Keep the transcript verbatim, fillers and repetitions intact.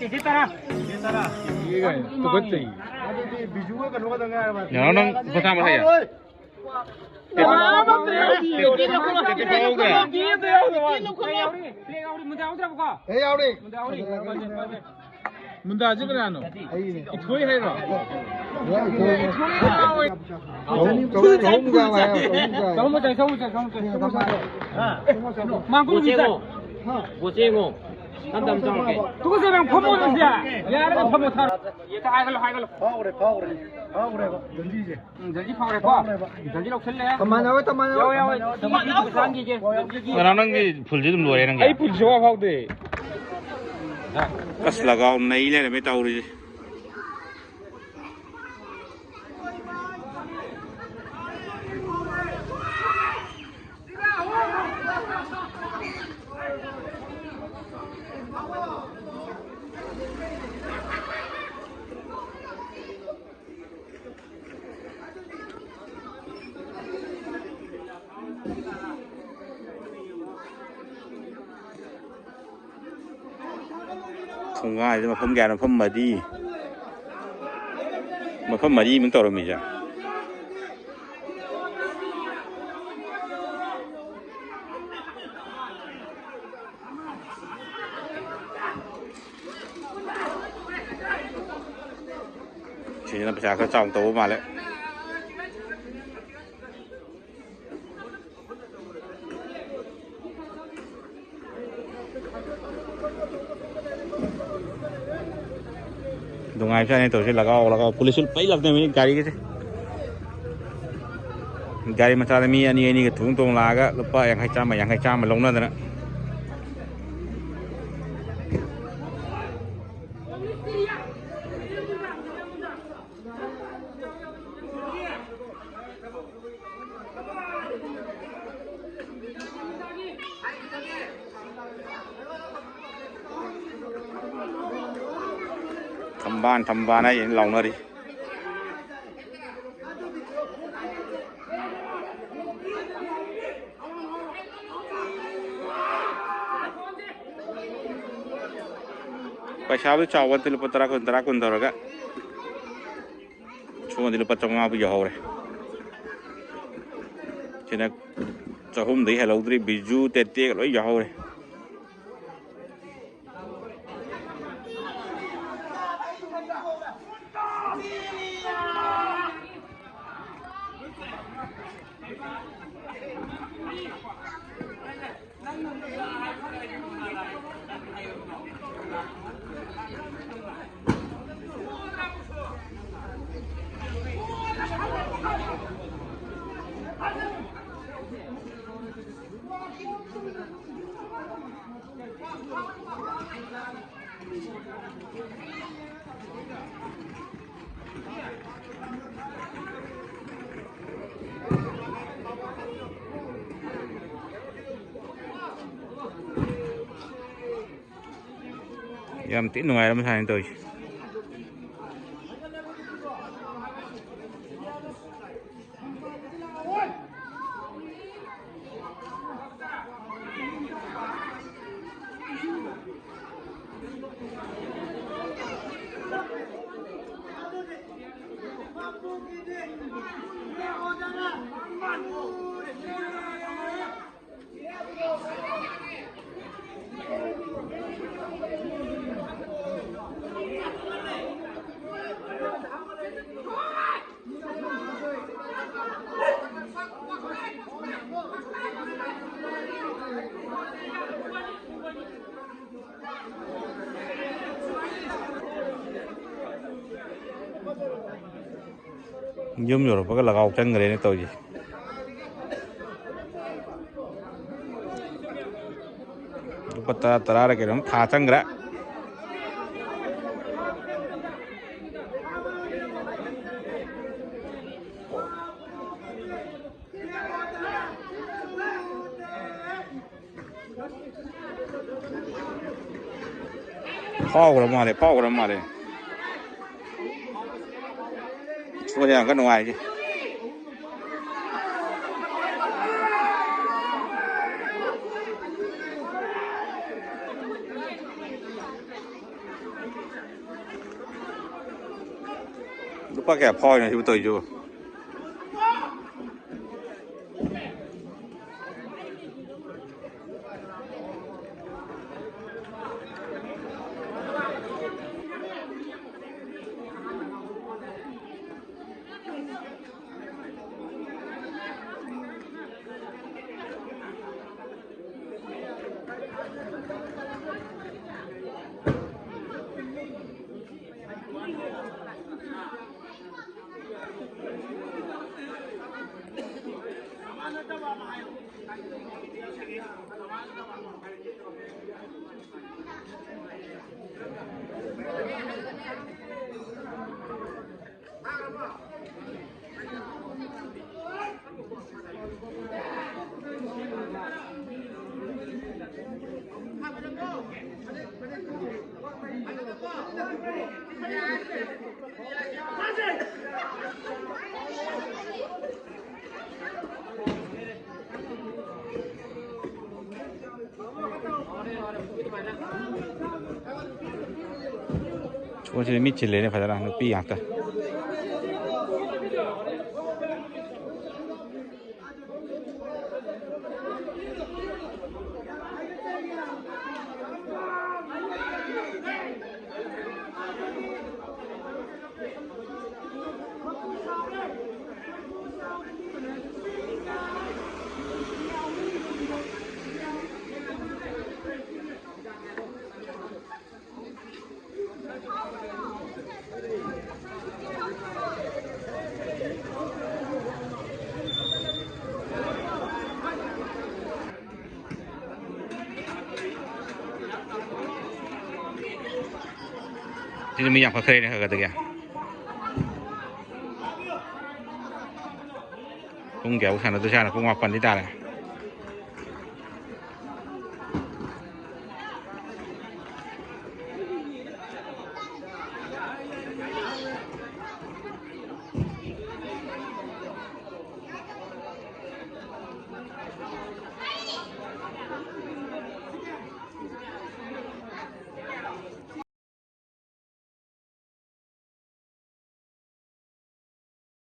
ꯀꯦꯖꯤ ꯇꯔꯥ꯫ ꯀꯦꯖꯤ ꯇꯔꯥ꯫ ꯇꯨꯀꯠꯆꯩ꯫ ꯑꯗꯨꯗꯤ ꯕꯤꯖꯨꯒ ꯀꯩꯅꯣꯒꯗꯪ ꯉꯥꯏꯔꯕ꯫ ꯌꯥꯔꯣ, ꯅꯪ ꯂꯨꯄꯥ ꯆꯥꯝꯃ ꯂꯩꯌꯦ? ꯇꯦꯇꯤ ꯐꯥꯎꯍꯧꯗ꯭ꯔꯦ꯫ ꯄ꯭ꯂꯦ ꯌꯥꯎꯔꯤ, ꯄ꯭ꯂꯦ ꯌꯥꯎꯔꯤ, ꯃꯨꯟꯗꯥ ꯌꯥꯎꯗ꯭ꯔꯕꯀꯣ? ꯑꯩ ꯌꯥꯎꯔꯤ꯫ ꯃꯨꯟꯗꯥ ꯌꯥꯎꯔꯤ꯫ ꯃꯨꯟꯗꯥꯁꯦ ꯀꯅꯥꯅꯣ? ꯑꯩꯅꯦ꯫ ꯏꯊꯣꯏ ꯍꯥꯏꯔꯣ? ꯏꯊꯣꯏ꯫ ꯆꯍꯨꯝ, ꯆꯍꯨꯝ, ꯆꯍꯨꯝ ꯆꯥꯎ ꯍꯥꯏꯌꯣ, ꯆꯍꯨꯝ ꯆꯥꯎ ꯍꯥꯏꯌꯣ꯫ ꯆꯍꯨꯝ ꯃꯆꯥꯏ, ꯆꯍꯨꯝ ꯃꯆꯥꯏ, ꯆꯍꯨꯝ ꯃꯆꯥꯏ, ꯆꯍꯨꯝ ꯃꯆꯥꯏ꯫ ꯃꯥꯡ ꯀꯨꯟ ꯃꯆꯥꯏ꯫ ꯕꯣꯆꯦꯉꯣ꯫ ꯏꯝ ꯗꯝ ꯆꯥꯎꯔꯛꯀꯦ꯫ ꯇꯨꯀꯠꯆꯕ ꯌꯥꯝ ꯐꯝꯃꯣ ꯅꯪꯁꯦ꯫ ꯌꯥꯔꯒ ꯐꯝꯃꯣ ꯊꯥꯔꯣ꯫ ꯍꯦꯛꯇ ꯍꯥꯏꯒꯠꯂꯣ, ꯍꯥꯏꯒꯠꯂꯣ꯫ ꯐꯥꯎꯈ꯭ꯔꯦ, ꯐꯥꯎꯈ꯭ꯔꯦ꯫ ꯐꯥꯎꯈ꯭ꯔꯦꯕ ꯖꯟꯖꯤꯁꯦ꯫ ꯎꯝ, ꯖꯟꯖꯤ ꯐꯥꯎꯈ꯭ꯔꯦꯀꯣ꯫ ꯐꯥꯎꯈ꯭ꯔꯦꯕ꯫ ꯖꯟꯖꯤ ꯂꯧꯁꯜꯂꯦ꯫ ꯀꯃꯥꯟꯅꯕ, ꯀꯃꯥꯟꯅꯕ꯫ ꯌꯥꯎ, ꯌꯥꯎ, ꯌꯥꯎ꯫ ꯁꯤꯒꯤ ꯄꯩꯁꯥ ꯍꯟꯈꯤꯒꯦ꯫ ꯖꯟꯖꯤꯒꯤ꯫ ꯀꯅꯥ ꯅꯪꯒꯤ ꯐꯨꯜꯁꯦ ꯑꯗꯨꯝ ꯂꯣꯏꯔꯦ ꯅꯪꯒꯤ? ꯑꯩ ꯐꯨꯜꯁꯦ ꯁꯨꯡꯐꯥꯎ ꯐꯥꯎꯗꯦ꯫ ꯑꯁ, ꯂꯒꯥꯎ ꯅꯩ ꯂꯩꯔꯝꯃꯦ ꯇꯧꯔꯤꯁꯦ꯫ ꯊꯣꯡꯒꯥꯏꯗ ꯃꯐꯝ ꯀꯌꯥꯅꯣ? ꯃꯐꯝ ꯃꯔꯤ꯫ ꯃꯐꯝ ꯃꯔꯤꯃꯨꯛ ꯇꯧꯔꯝꯃꯤꯁꯦ꯫ ꯁꯤꯁꯤꯅ ꯄꯩꯁꯥ ꯈꯔ ꯆꯥꯎꯅ ꯇꯧꯕ ꯃꯥꯜꯂꯦ꯫ ꯅꯨꯡꯉꯥꯏꯕꯖꯥꯠꯅꯤ ꯇꯧꯔꯤꯁꯦ, ꯂꯒꯥꯎ ꯂꯒꯥꯎ꯫ ꯄꯨꯂꯤꯁꯁꯨ ꯄꯩ ꯂꯥꯛꯇꯣꯏꯅꯤ ꯒꯥꯔꯤꯒꯤꯁꯦ꯫ ꯒꯥꯔꯤ ꯃꯆꯥꯗ ꯃꯤ ꯑꯅꯤ ꯑꯅꯤꯒ ꯊꯣꯡ ꯇꯣꯡ ꯂꯥꯛꯑꯒ ꯂꯨꯄꯥ ꯌꯥꯡꯈꯩ ꯆꯥꯝꯃ, ꯌꯥꯡꯈꯩ ꯆꯥꯝꯃ ꯂꯧꯅꯗꯅ꯫ ꯊꯝꯕꯥꯜ, ꯊꯝꯕꯥꯜ ꯍꯥꯏꯁꯤꯅ ꯂꯥꯎꯅꯔꯤ꯫ ꯄꯩꯁꯥꯕꯨꯗꯤ ꯆꯥꯎꯕ ꯅꯠꯇꯦ, ꯂꯨꯄꯥ ꯇꯔꯥ ꯀꯨꯟ, ꯇꯔꯥ ꯀꯨꯟ ꯇꯧꯔꯒ꯫ ꯁꯣꯝꯗꯤ ꯂꯨꯄꯥ ꯆꯥꯝꯃꯉꯥꯕꯨ ꯌꯧꯍꯧꯔꯦ꯫ ꯁꯤꯅ ꯆꯍꯨꯝꯗꯒꯤ ꯍꯦꯜꯍꯧꯗ꯭ꯔꯤ, ꯕꯤꯖꯨ, ꯇꯦꯇꯦꯒ ꯂꯣꯏ ꯌꯥꯎꯍꯧꯔꯦ꯫ ꯌꯥꯝ ꯊꯤ ꯅꯨꯡꯉꯥꯏꯔ ꯃꯁꯥꯅꯤ ꯇꯧꯔꯤꯁꯦ꯫ ꯌꯨꯝ ꯌꯧꯔꯛꯄꯒ ꯂꯒꯥꯎ ꯆꯪꯈ꯭ꯔꯦꯅꯦ ꯇꯧꯔꯤꯁꯦ꯫ ꯂꯨꯄꯥ ꯇꯔꯥ, ꯇꯔꯥꯔ ꯀꯩꯅꯣꯝ ꯊꯥ ꯆꯪꯈ꯭ꯔꯦ꯫ ꯐꯥꯎꯈ꯭ꯔ ꯃꯥꯜꯂꯦ, ꯐꯥꯎꯈ꯭ꯔ ꯃꯥꯜꯂꯦ꯫ ꯁꯣꯏꯗ ꯌꯥꯝ ꯀꯟꯅ ꯅꯨꯡꯉꯥꯏꯔꯤ꯫ ꯂꯨꯄꯥ ꯀꯌꯥ ꯐꯥꯎꯔꯤꯅꯣ ꯁꯤꯕꯨ ꯇꯧꯔꯤꯁꯤꯕꯨ? ꯁꯣꯝꯁꯤꯗ ꯃꯤ ꯆꯤꯜꯂꯦꯅꯦ ꯐꯖꯅ, ꯅꯨꯄꯤ ꯉꯥꯛꯇ꯫ ꯁꯤꯅ ꯃꯤ ꯌꯥꯝꯈꯠꯈ꯭ꯔꯦꯅꯦ ꯈꯔ ꯈꯔꯗꯒꯤ꯫ ꯄꯨꯡ ꯀꯌꯥꯐꯥꯎ ꯁꯥꯟꯅꯗꯣꯏ ꯁꯥꯅꯣ? ꯄꯨꯡ ꯃꯥꯄꯟꯗꯤ ꯇꯥꯔꯦ꯫